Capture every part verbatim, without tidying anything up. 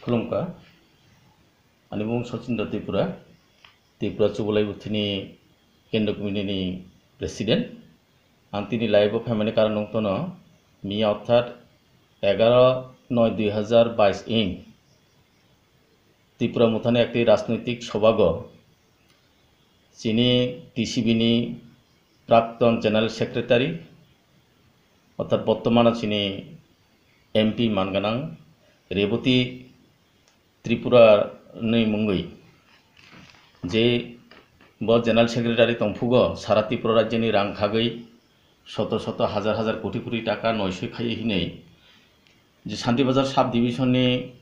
Khulumkha. Ani mung Sachin Tripura, Tripura Chubalai Buthuni Kendra Committee ni President. Ang tini live o phaimani karon wngtono, miya orthat egaro noi dui hazar bais ing Tripura Mothani ekti rajnoitik sobago chini T C B ni prakton General Secretary, orthat bortomano chini M P manganang Reboti Tripura ni mungwi je bo General Secretary tongphugo, sara Tripura rajyoni rang khagwi soto soto hazar hazar koti koti taka noisoi khaiwi hinwi je Santi Bazar sub division ni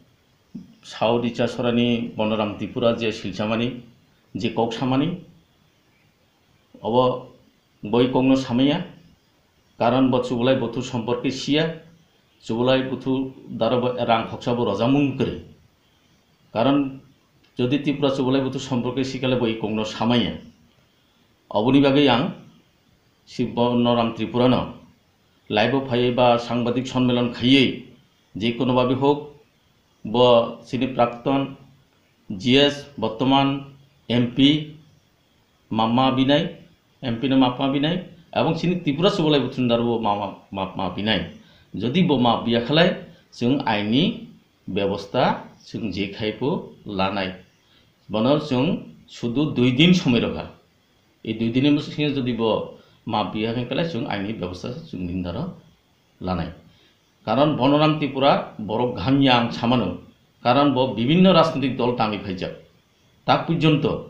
South Ichasorani Bonoram Tripura je silchamani, je kok samani, obo boi kokno samaya, karon bo Chubalai Buthu somporke siya, Chubalai Buthu daro bo rang khoksa bo rojamung kwrwi. Karon jodi Tripura Chubalai Buthu somporke sikale boi kokno samaya. Oboni bagwi ang si Bonoram Tripurano live o phaiwi ba sangbadik sonmelon khaiwi je kono babe hok bo chini prakton G S bortoman M P mapma binai, M P no mapma binai, ebong chini Tripura Chubalai Buthuni daro bo mapma, mapma binai. Jodi bo map biya khalai, chwng aini bebosta chwng je khai bo lanai. Bono chwng sudu dui din somoi rokha. Ei dui din ni bwskango jodi bo map biya khalai, chwng aini bebosta chwng nini daro lanai. Karon Bonoram Tripura borok hamya ang samano, karon bo bibinno rajnoitik dol tangwi phaijak. Tak porjonto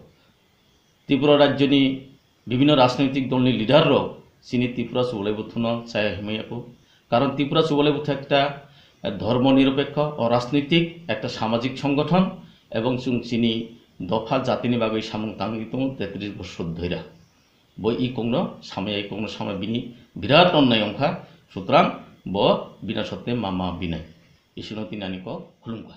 Tripura rajyoni bibinno rajnoitik dolni leader rok chini Tripura Chubalai Buthuno chaya himai yako. Karon Tripura Chubalai Buthu ekta, eh, dhormo niropekho, o rajnoitik ekta samajik songgothon, ebong chwng chini dopha jatini bagwi samung tangwi tongo tetris bosor dhoira. Bo i kokno samaya, i kokno samaya bini birat onnai wngkha, sutrang bo bina sotte mapma binai. Isino tini ani kok khulumkha.